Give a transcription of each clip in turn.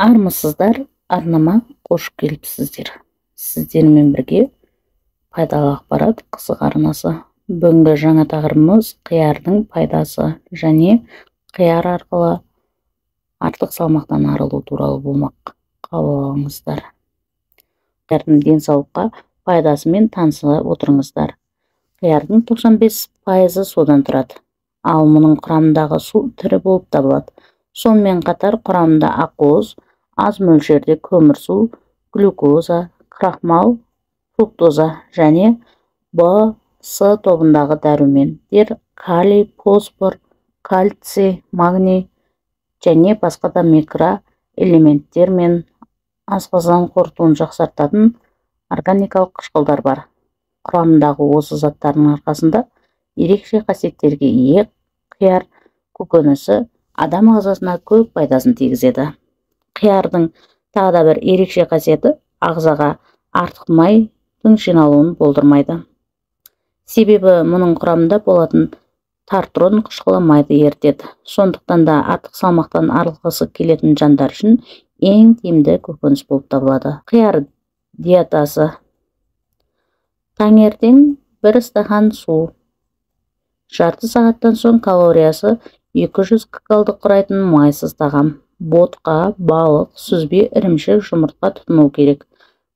Армысыздар, арнама қош келіпсіздер. Сіздермен бірге пайдалы ақпарат қызық арнасы. Бүгінгі жаңа тақырыбымыз қиярдың пайдасы және қияр арқылы артық салмақтан арылу туралы болмақ. Қабыл алыңыздар. Қиярдың денсаулыққа пайдасымен таныса отырыңыздар. Қиярдың 95% судан тұрады. Ал мұның құрамындағы су тірі болып табылады. Сонымен қатар құрамында ақуыз, аз мөлшерде көмірсу, глюкоза, крахмал, фруктоза және Б, С тобындағы дәрумендер, калий, фосфор, кальций, магний және басқа да микроэлементтер мен асқазан қорытуын жақсартатын органикалық қышқылдар бар. Құрамындағы осы заттардың арқасында ерекше қасиеттерге ие қияр көкөнісі адам ағзасына көп пайдасын тигізеді. Қиярдың тағы да бір ерекше қасиеті ағзаға артық майдың жиналуын болдырмайды. Себебі мұның құрамында болатын тартрон қышқылы майды ерітеді. Сондықтан да артық салмақтан арылғысы келетін жандар үшін ең тиімді көкөніс болып табылады. Қияр диетасы. Таңертең 1 стақан су. Жарты сағаттан соң калориясы 200 ккалды құрайтын майсыз тағам. Ботқа, балық, сүзбе, ірімшік, жұмыртқа тұтыну керек.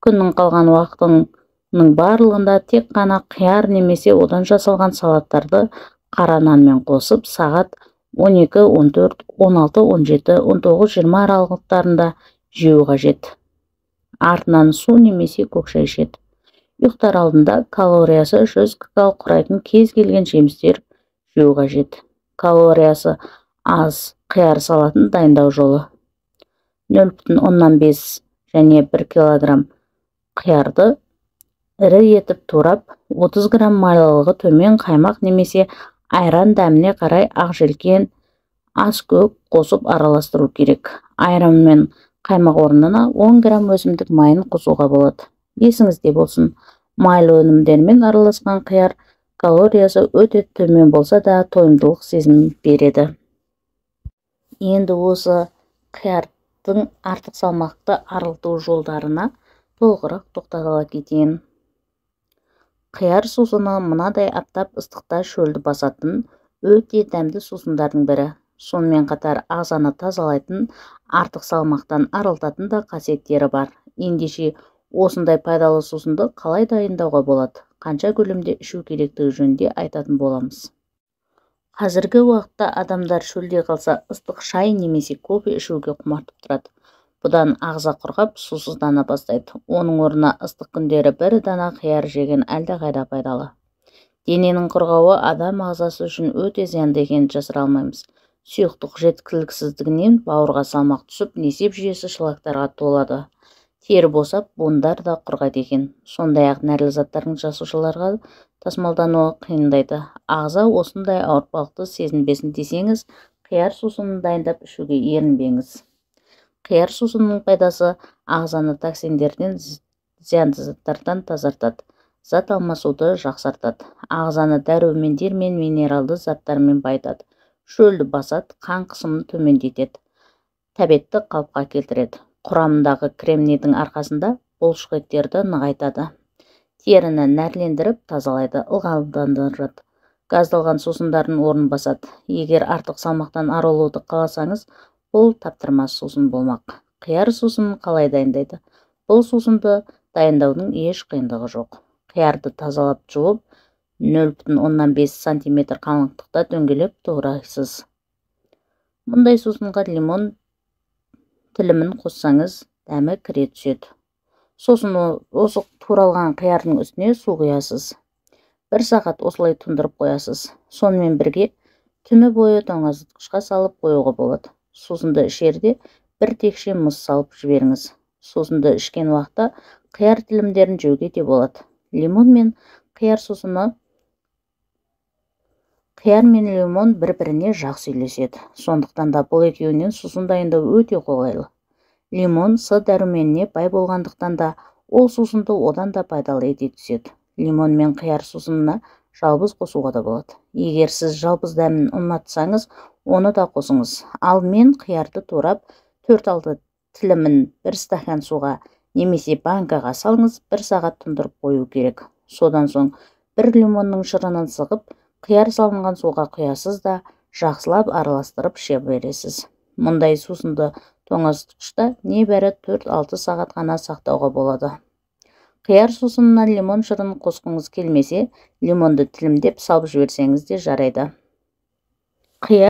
Күннің қалған уақытының барлығында тек қана қияр немесе одан жасалған салаттарды қара нанмен қосып, сағат 12, 14, 16, 17, 19, 20 аралықтарында жеу қажет. Артынан су немесе көк шай ішеді. Ұйықтар алдында калориясы 100 ккал құрайтын кез келген жемістер жеу қажет. Калориясы аз қияр салатын дайындау жолы. 0,5 және 1 килограмм қиярды ірі етіп турап, 30 грамм майлылығы төмен қаймақ немесе айран дәміне қарай ақ желкен, ас көк қосып араластыру керек. Айран мен қаймақ орнына 10 грамм өсімдік майын қосуға болады. Есіңізде болсын, майлы өнімдермен араласқан қияр калориясы өте төмен болса да тойымдылық сезімін береді. Енді осы қиярдың артық салмақты арылту жолдарына толығырақ тоқтала кетейін. Қияр сусыны мынадай аптап ыстықта шөлді басатын өте дәмді сусындардың бірі. Сонымен қатар ағзаны тазалайтын, артық салмақтан арылтатын да қасиеттері бар. Ендеше осындай пайдалы сусынды қалай дайындауға болады, қанша көлемде ішу керектігі жөнінде айтатын боламыз. Қазіргі уақытта адамдар шөлде қалса ыстық шай немесе кофе ішуге құмартып тұрады. Бұдан ағза құрғап, сусыздана бастайды. Оның орнына ыстық күндері бір дана қияр жеген әлдеқайда пайдалы. Дененің құрғауы адам ағзасы үшін өте зиянды екенін жасыра алмаймыз. Сұйықтық жеткіліксіздігінен бауырға салмақ түсіп, несеп жүйесі шлактарға толады. Тері босап, буындар да құрғайды екен. Сондай-ақ нәрлі заттардың жасушаларға тасымалдануы қиындайды. Ағза осындай ауыртпалықты сезінбесін десеңіз, қияр сусынын дайындап ішуге ерінбеңіз. Қияр сусынының пайдасы ағзаны токсиндерден, зиянды заттардан тазартады, зат алмасуды жақсартады, ағзаны дәрумендер мен минералды заттармен байытады, шөлді басады, қан қысымын төмендетеді, тәбетті қалыпқа келтіреді. Құрамындағы кремнийдің арқасында бұлшықеттерді нығайтады, теріні нәрлендіріп тазалайды, ылғалдандырады, газдалған сусындардың орнын басады. Егер артық салмақтан арылуды қаласаңыз, бұл таптырмас сусын болмақ. Қияр сусынын қалай дайындайды? Бұл сусынды дайындаудың еш қиындығы жоқ. Қиярды тазалап жуып, 0,5 сантиметр қалыңдықта дөңгелеп турайсыз. Мұндай сусынға лимон тілімін қоссаңыз, дәмі кіре түседі. Сосын осы туралған қиярдың үстіне су құясыз. 1 сағат осылай тұндырып қоясыз. Сонымен бірге түні бойы тоңазытқышқа салып қоюға болады. Сусынды ішерде бір текше мұз салып жіберіңіз. Сусынды ішкен уақытта қияр тілімдерін жеуге де болады. Лимон мен қияр сусыны. Қияр мен лимон бір-біріне жақсы үйлеседі. Сондықтан да бұл екеуінен сусын дайындау өте қолайлы. Лимон С дәруменіне бай болғандықтан да ол сусынды одан да пайдалы ете түседі. Лимон мен қияр сусынына жалбыз қосуға да болады. Егер сіз жалбыз дәмін ұнатсаңыз, оны да қосыңыз. Ал мен қиярды турап, 4-6 Тілімін 1 стакан суға немесе банкаға салыңыз, 1 сағат тұндырып қою керек. Содан соң 1 лимонның шырынын сығып, қияр салынған суға құясыз да, жақсылап араластырып іше бересіз. Мұндай сусынды тоңазытқышта небәрі 4-6 сағат қана сақтауға болады. Қияр сусынына лимон шырын қосқыңыз келмесе, лимонды тілімдеп салып жіберсеңіз де жарайды. Қияр